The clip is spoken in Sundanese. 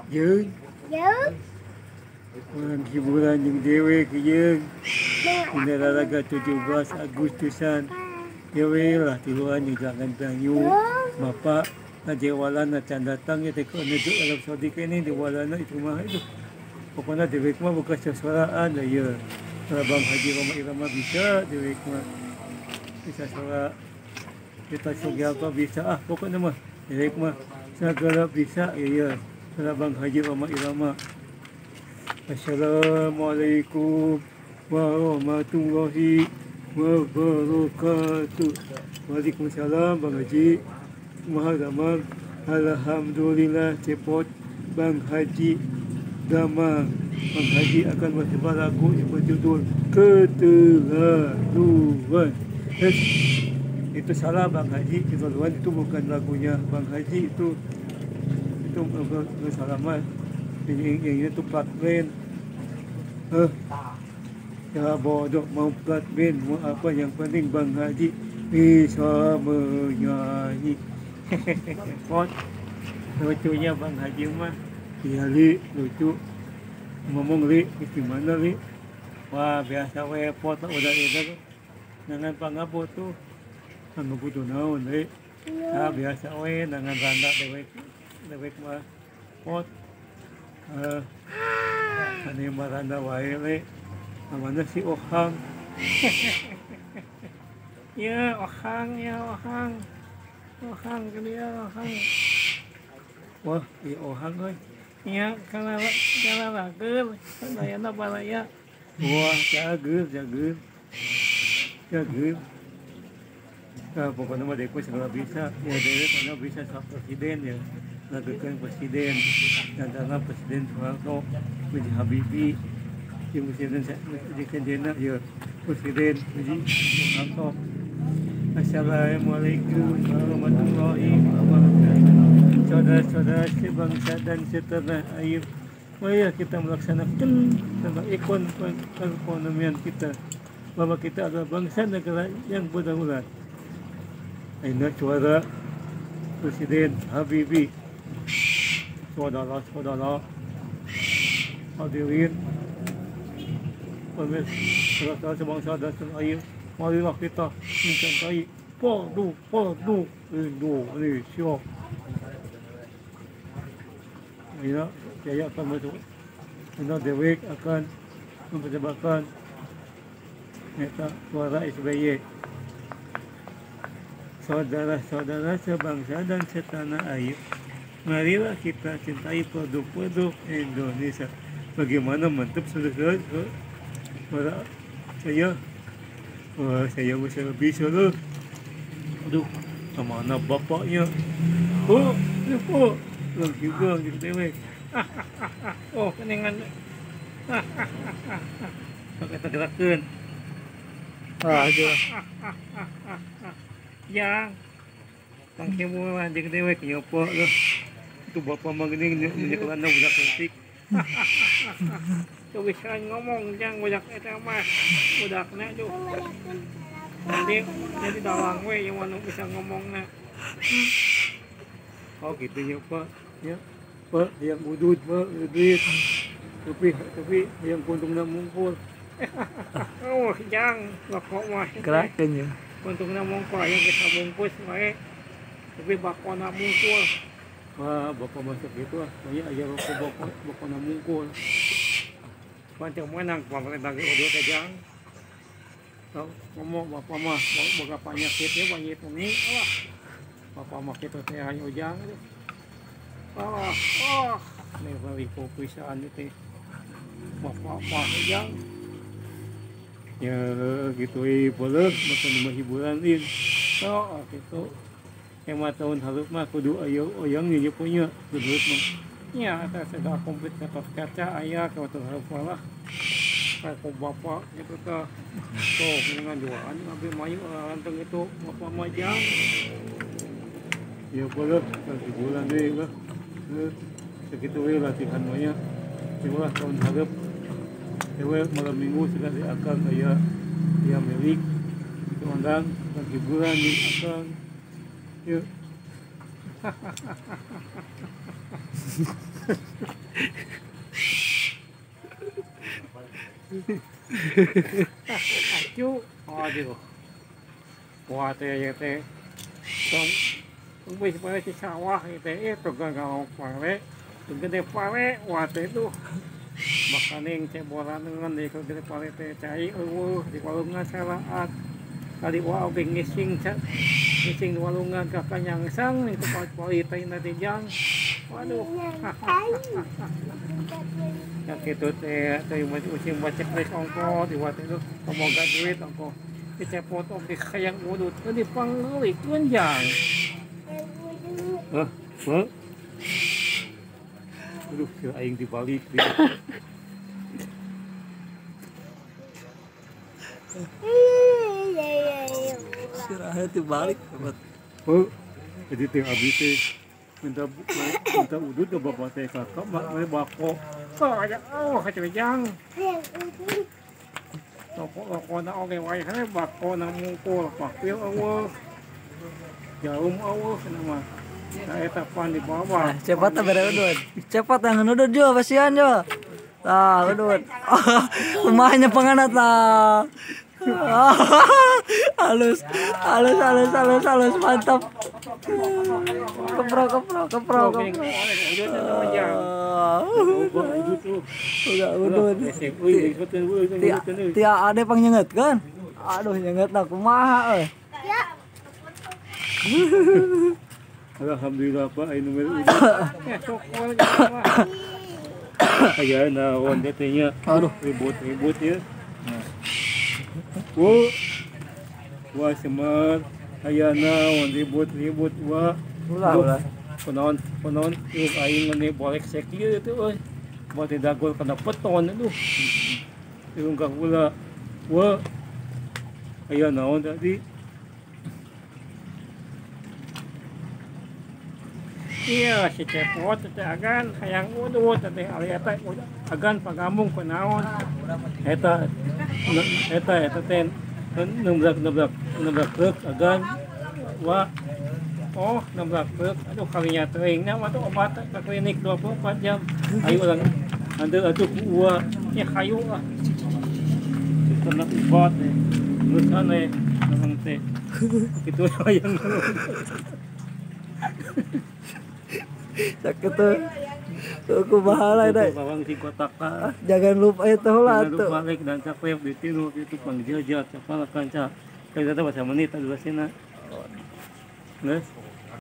Jeung urang hiburan jeung dewek jeung dina raraga 17 Agustusan dewe lah tiluan jeung jangan banyu bapak najewalan can datang ya teh menuju Arab Saudi kene diwalana itu mah itu pokoknya dewek mah buka suaraan dah ya. Bang Haji Rhoma Irama bisa dewek mah bisa suara kita Sugiarto bisa ah pokoknya mah dewek mah segala bisa ya. Bang Haji Rhoma Irama. Assalamualaikum warahmatullahi wabarakatuh. Waalaikumsalam Bang Haji. Muharramah. Alhamdulillah cepot Bang Haji Damang. Bang Haji akan bersebar lagu yang berjudul Keterlaluan. Itu salah Bang Haji, Keterlaluan itu bukan lagunya Bang Haji, itu bersalaman. Yang itu plat band. Ya bodoh mau plat band mau apa, yang penting Bang Haji bisa menyanyi. Pot lucunya Bang Haji mah. Iya li, lucu. Ngomong li, gimana li? Wah biasa we pot udah itu. Nangan pangabot tuh. Pangabot tuh naon li. Ah biasa we nangan randa dewek. Dewek mah pot. Ane maranda wae le. Namanya si Ohang. Ya Ohang, ya Ohang. Ohang ke dia Ohang. Wah, iya Ohang euy. Iya, kana lager, sadayana baraya. Wah, cager, cager. Cager. Nah, pokoknya mah dewek segala bisa. Ya dewek karena bisa sama presiden ya. Lakukan presiden dan karena Presiden Soeharto, B.J. Habibie, yang Presiden Jena ya, Presiden B.J. Soeharto. Assalamualaikum warahmatullahi wabarakatuh. Saudara-saudara sebangsa dan setanah air, mari kita melaksanakan tentang ekonomian kita, bahwa kita adalah bangsa negara yang berdaulat. Ini suara Presiden Habibie. Saudara-saudara hadirin pemirsa sebangsa dan setanah air, marilah kita mencintai produk-produk Indonesia. Ini saya akan masuk. Karena dewek akan mempersembahkan neta suara SBY. Saudara-saudara sebangsa dan setanah air, marilah kita cintai produk-produk Indonesia. Bagaimana mantap saudara-saudara saya. Wah, saya bisa bisa loh. Aduh, kemana bapaknya? Oh, oh, lang juga gitu dewek. Oh, keningan. Pakai tergerakan. Ah, aduh. Yang panghiburan jeung dewek nyopo loh. Itu bapak mah geuning nyekelana budak leutik. Tuh bisa ngomong jang budak eta mah budakna tuh. Nanti jadi dawang we yang anu bisa ngomongna. Oh gitu ya Pak. Ya Pak yang udud Pak duit. Tapi yang kuntungna mungkul. Oh jang rokok mah. Gerakan ya. Untungna mungkul yang bisa bungkus wae. Tapi bakona mungkul. Wah, bapak masuk gitu ah. Banyak aja rokok bakona mungkul. Pantai menang pemerintah ge udud teh jang. Ngomong bapak mah boga penyakit ya banyak ini. Wah. Bapak mah kitu teh hanya ujang. Ah, ah, level pisan teh. Bapak mah ujang. Ya gitu boleh makan mah hiburan in. Oh, gitu. Emang tahun hareup mah kudu aya oyang ieu punya kudu mah. Nya eta segala komplit Gatot Kaca aya ka tahun hareup malah. Kayak bapak gitu teh. Tuh dengan jualan abdi mayu anteng itu bapak mah jang. Ya boleh hiburan deui lah. Segitu we latihan mah nya. Ulah tahun hareup. Dewe malam minggu sudah di akang kayak dia milik itu undang hiburan di akang. Yuk. Acu, aduh. Wah teh ya teh. Tong wis pada di sawah itu tukang kalau pare, gede pare, wah teh itu. Makaning ceboran dengan di gede pare teh cai eueuh di walungan salaat. Kali wah oge ngising ngising di walungan ka kanyangsang itu pali teh nanti jang. Waduh. Ya gitu teh teh ucing bacek ongko di waktu itu pemoga duit ongko dicepot oge hayang udut di panggulikeun jang. Hah? Hah? Aduh, si aing dibalik di. Sirahnya dibalik hebat. Oh, jadi teh abdi teh minta udut ke bapak teh kakak mak bako. Oh, aja oh kacang. Toko na oge wae heuh bako na mungkul pakpil eueuh. Jarum eueuh cenah mah. Nah, eta pan di bawah. Cepat bere udut. Cepat yang udut jo pasian jo. Tah udut. Rumahnya penganat lah. Halus, halus, halus, halus, halus, mantap. Kepro, kepro, kepro, kepro. Udah, udut. Tia ade pang nyenget kan? Aduh nyenget lah kumaha euy. Alhamdulillah Pak, ini nomor udut. Aya naon teh nya. Aduh, ribut-ribut ya. Wah, wah semar, aya naon ribut-ribut wah. Ulah, ulah. Kunaon, kunaon, ieu aing ngene bolek sakieu teh euy. Buat dagol kana peton aduh. Ieu ka heula. Wah. Aya naon tadi? Iya, si cepot teh agan hayang udut teh ari eta agan pagamung kunaon. Eta eta eta teh nembrak truk agan wah. Oh, nembrak truk. Aduh kalinya teuing nya mah tuh obat ke klinik 24 jam. Ayo ulang atuh atuh ku uwa nya hayu ah. Kena obat teh. Terus aneh memang teh. Kitu hayang. Sakit tuh. Aku bahala dah. Bawang si kotak. Jangan lupa itu lah tuh. Jangan lupa like dan subscribe di channel YouTube Bang Jajat. Siapa kanca. Kita bahasa menit dua sina. Guys.